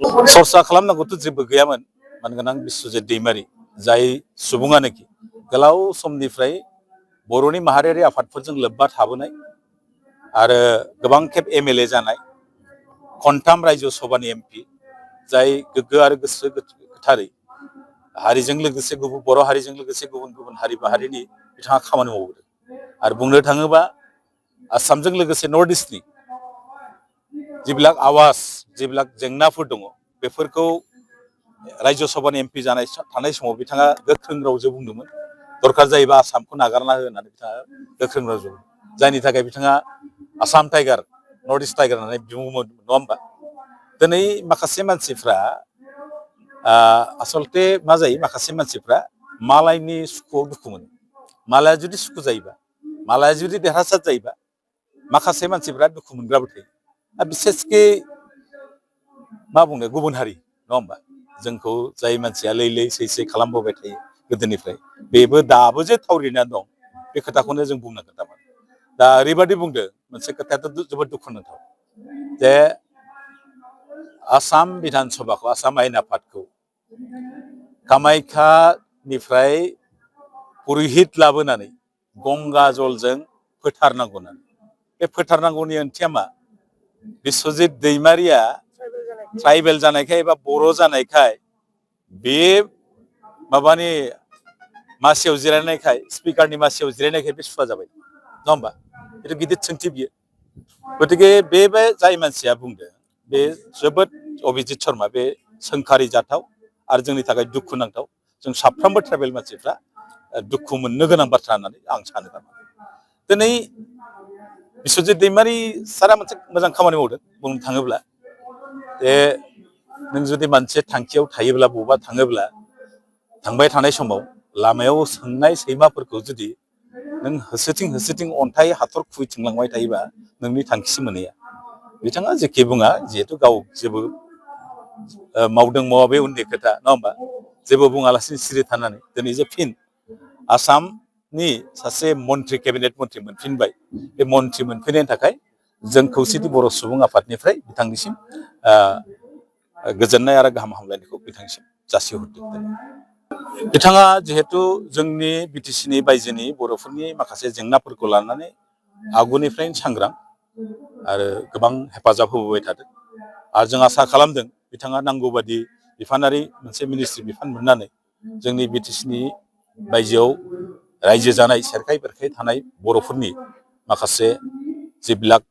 सरसा खालामनांगौथ' जेबो गैयामोन मानगोनां बिस्वजित दैमारि जाय सुबुङानोखि गोलाव समनिफ्राय बर'नि माहारियारि आफादफोरजों लोब्बा थाबोनाय आरो गोबां खेब एमएलए जानाय खनथाम रायजो सभानि एमपि जाय गोग्गो आरो गोसो गोथारै हारिजों लोगोसे बर' हारिजों लोगोसे गुबुन गुबुन हारि माहारिनि बिथाङा खामानि मावबोदों आरो बुंनो थाङोबा आसामजों लोगोसे नर्थ इस्टनि जिबिलाक आवाज जिबिलाक जेंनाफोर दङ बेफोरखौ रायजो सभानि एमपि जानाय थानाय समाव बिथाङा गोख्रों रावजों बुंदोंमोन दरकार जायोबा आसामखौ नागारना हो होननानै बिथाङा गोख्रों रावजों जायनि थाखाय बिथाङा Assam tiger north east tiger होननानै बुङोमोन नङा होमबा दिनै माखासे मानसिफ्रा आसलते मा जायो माखासे मानसिफ्रा मालायनि सुखुआव दुखु मोनो मालाया जुदि सुखु जायोबा मालाया जुदि देरहासार जायोबा माखासे मानसिफ्रा दुखु मोनग्राबो थायो बिसेसके मा बुंनो गुबुन हारि नङा होमबा जोंखौ जाय मानसिया लै सै खालामबोबाय थायो गोदोनिफ्राय बेबो दाबो जे थावरिना दं बे खोथाखौनो जों बुंनांगोन थारमाने दा ओरैबायदि बुंदों मोनसे खोथायाथ' जोबोद दुखुनांथाव जे आसाम बिधान सभाखौ आसाम आयेन आफादखौ कामाख्यानिफ्राय पुरहित लाबोनानै गंगा जलजों फोथारनांगौ होननानै बे फोथारनांगौनि ओंथिया मा बिस्वजित दैमारिया ट्राइबेल जानायखाय एबा बर' जानायखाय बे माबानि मासियाव जिरायनायखाय स्पिकारनि मासियाव जिरायनायखाय बे सुवा जाबाय नङा होमबा बेथ' गिदिर सोंथि बियो गतिके बे जाय मानसिया बुंदों बे जोबोद अभिजित शर्मा बे सोंखारि जाथाव आरो जोंनि थाखाय दुखु नांथाव जों साफ्रोमबो ट्राइबेल मानसिफ्रा दुखु मोननो गोनां बाथ्रा होननानै आं सानो दिनै बिस्वजित दैमारि सारा मोनसे मोजां खामानि मावदों बुंनो थाङोब्ला जे नों जुदि मोनसे थांखियाव थायोब्ला बबेबा थाङोब्ला थांबाय थानाय समाव लामायाव सोंनाय सैमाफोरखौ जुदि नों होसोथिं अन्थाइ हाथर खुबैथिंलांबाय थायोबा नोंनि थांखिसिम मोनहैया बिथाङा जेखि बुङा जिहेथु गाव जेबो मावदों मावा बे उननि खोथा नङा होमबा जेबो बुङालासिनो सिरि थानानै दिनै जे फिन आसामनि सासे मन्त्रि केबिनेट मन्त्रि मोनफिनबाय बे मन्त्रि मोनफिननायनि थाखाय जों खौसेथि बर' सुबुं आफादनिफ्राय बिथांनिसिम गोजोननाय आरो गाहाम हामलायनायखौ बिथांनिसिम जासिहरदों बिथाङा जिहेतु जोंनि बिटिसिनि बायजोनि बर'फोरनि माखासे जेंनाफोरखौ लानानै आगुनिफ्रायनो सांग्रां आरो गोबां हेफाजाब होबोबाय थादों आरो जों आसा खालामदों बिथाङा नांगौ बादि बिफानारि मोनसे मिनिस्ट्रि बिफान मोननानै जोंनि बिटिसिनि बायजोआव रायजो जानाय सेरखाय बेरखाय थानाय बर'फोरनि माखासे जिबिलाक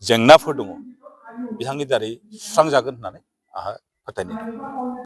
जेंनाफोर दङ बिथांनि दारै सुस्रांजागोन होननानै आंहा फोथायनाय दं